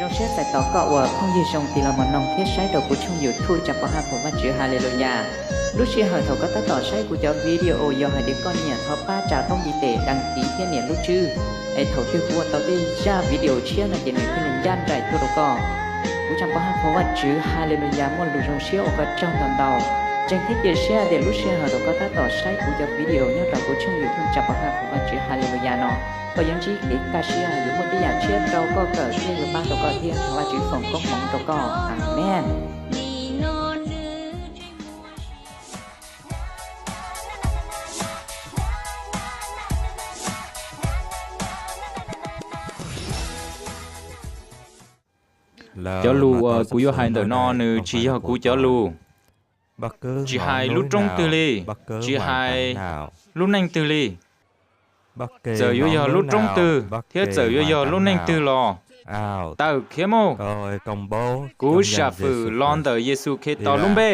Zoo siab txais tos koj ua phooj ywg zoo tig los mus noog thiab saib rau kuv tshooj YouTube Tsa Pov Haj Phoom Vajtswv Hallelujah. Lub sij hawm thaum koj tab tom saib kuv cov video yog hais tias koj nyiam thov pab tsa toob ntiv tes đăng ký thiab nias lub tswb, es thaum twg kuv ua tau tej zaj video tshiab no ces nws thiaj li ncaj nraim tuaj rau koj. Kuv Tsa Pov Haj Phoom Vajtswv Hallelujah muaj lus zoo siab ua koj tsaug ntau ntau. Ntseeg thiab cia siab tias lub sij hawm thaum koj tab tom saib kuv cov video nyob rau kuv tshooj YouTube Tsa Pov Haj Phoom Vajtswv Hallelujah no, koj yuav ntsib kev kaj siab, yuav muaj tej yam tshiab rau koj kawm thiab yuav pab tau koj thiab. Thov Vajtswv foom koob hmoov rau koj. Amees. Cov lus uas kuv yuav hais ntawm no nws tsis yog kuv cov lus, tsis hais lub roob twg li, tsis hais lub neej twg li. Txawm yuav yog lub roob twg thiab txawm yuav yog lub neej twg los, tawm khiav mus. Kuv sam fwm los ntawm Yexus Khetos lub npe,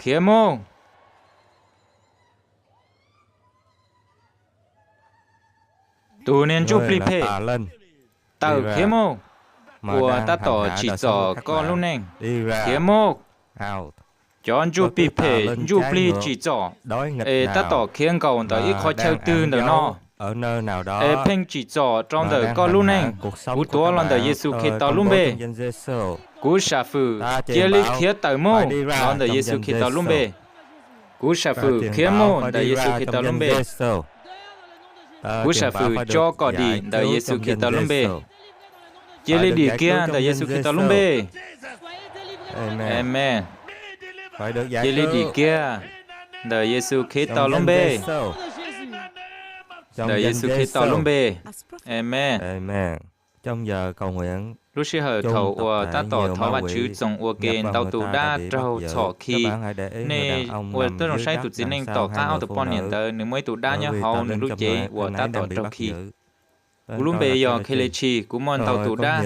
khiav mus. Tus niag ntsuj plig phem, tawm khiav mus, uas tab tom tsim txom koj lub neej, khiav mus. Cov ntsuj plig phem, ntsuj plig tsim txom, es tab tom khiav nkaum ntawm ib qhov chaw twg ntawm no, es pheej tsim txom rau ntawm koj lub neej, kuv tuav los ntawm Yexus Khetos lub npe. Kuv sam fwm cia li khiav tawm mus los ntawm Yexus Khetos lub npe. Kuv sam fwm khiav mus ntawm Yexus Khetos lub npe. Kuv sam fwm tso kom dim ntawm Yexus Khetos lub npe. Cia li dim kiag ntawm Yexus Khetos lub npe. Amees. Cia li dim kiag ntawm Yexus Khetos lub npe. Ntawm Yexus Khetos lub npe. Amees. Lub sij hawm thaum uas tab tom thov Vajtswv txoos ua ke, ntau tus dab raug txhom khi. Nej ua tib zoo saib tus txiv neej tom qab ob tug poj niam ntawd, nws muaj ib tug dab nyob hauv nws lub cev uas tab tom raug khi. Kuv lub npe yog Kelechi, kuv muaj ntau tus dab,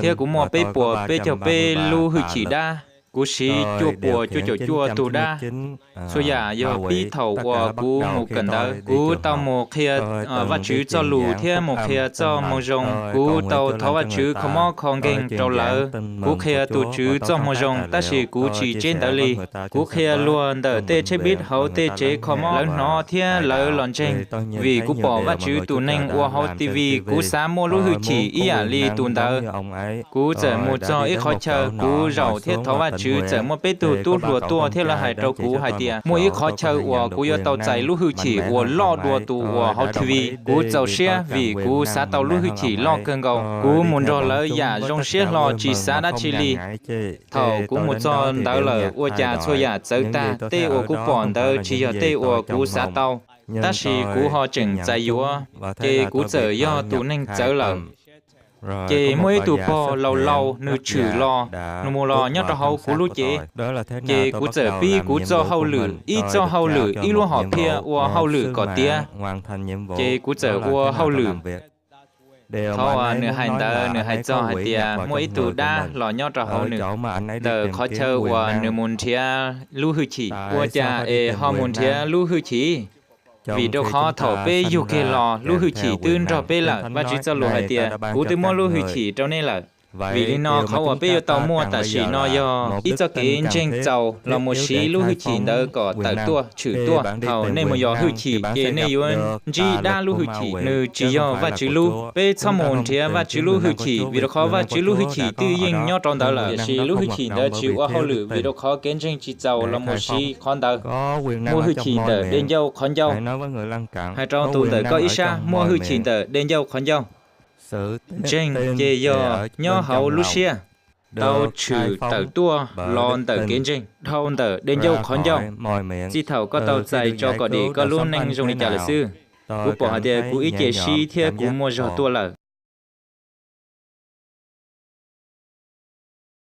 thiab kuv muaj peb puas peb caug peb lub hwj chim dab. Kuv siv cuaj puas cuaj caum cuaj tug dab. Txhua yam yog pib thaum uas kuv mus kawm ntawv, kuv tau mus qhia Vajtswv txoj lus thiab mus qhia txoj moo zoo. Kuv tau thov Vajtswv kho mob kho nkeeg rau lawv. Kuv qhia tus Tswv txoj moo zoo, tab sis kuv tsis tseb ntawv li. Kuv qhia luag ntawm tej tsheb pib hauv tej tsev kho mob, lawv hnov thiab lawv los ntseeg. Vim kuv pom Vajtswv tus neeg ua hauv TV, kuv xav muaj lub hwj chim ib yam li tus ntawd. Kuv txawm mus txog ib qhov chaw, kuv zaum thiab thov Vajtswv, txawm muaj peb tug tub hluas tuaj thiab lawv hais rau kuv hais tias muaj ib qhov chaw uas kuv yuav tau txais lub hwj chim uas loj dua tus uas hauv TV. Kuv txaus siab vim kuv xav tau lub hwj chim loj kawg nkaus. Kuv mus nrog lawv yam zoo siab hlo tsis xav dab tsi li. Thaum kuv mus txog ntawd lawm, ua cas txhua yam txawv tag, tej uas kuv pom ntawd tsis yog tej uas kuv xav tau, tab sis kuv ho tseem txais yuav, ces kuv txawm yog tus neeg txawv lawm. Ces muaj ib tug pog laus laus nws tshwm los, nws mus los nyob rau hauv kuv lub cev. Ces kuv txawm pib kuv txoj hauj lwm, ib txoj hauj lwm, ib lub hom phiaj ua hauj lwm kom tiav. Ces kuv txawm ua hauj lwm. Thaum uas nws hais ntawd, nws hais txog hais tias muaj ib tug dab los nyob rau hauv nws, ntawm qhov chaw uas nws mus nrhiav lub hwj chim. Ua cas es ho mus nrhiav lub hwj chim? Vim rau qhov thaum peb yug kiag los, lub hwj chim twb nrog peb lawm. Vajtswv txoj lus hais tias, kuv twb muab lub hwj chim rau nej lawm. Vim li no, qhov uas peb yuav tau muaj tam sim no yog ib txoj kev ntseeg txaus los mus siv lub hwj chim ntawd kom tawm tuaj, tshwm tuaj. Thaum nej mus yos hwj chim, ces nej yuav ntsib dab lub hwj chim, nws tsis yog Vajtswv lub. Peb txhob mus nrhiav Vajtswv lub hwj chim, vim rau qhov Vajtswv lub hwj chim twb yeej nyob rau ntawd lawm, tiam sis lub hwj chim ntawd tsis ua hauj lwm vim rau qhov kev ntseeg tsis txaus los mus siv qhov ntawd. Muaj hwj chim ntawm diav ncauj qhov ncauj. Hais rau tus ntawm koj ib sab, muaj hwj chim ntawm diav ncauj qhov ncauj. Ntseeg ces yog nyob hauv lub siab, tau tshwm tawm tuaj los ntawm kev ntseeg, dhau ntawm diav ncauj qhov ncauj. Txij thaum koj tau txais tso kom dim, koj lub neej zoo li cas lawm xwb? Kuv pom hais tias kuv ib ce sib thiab kuv muaj zog tuaj lawm.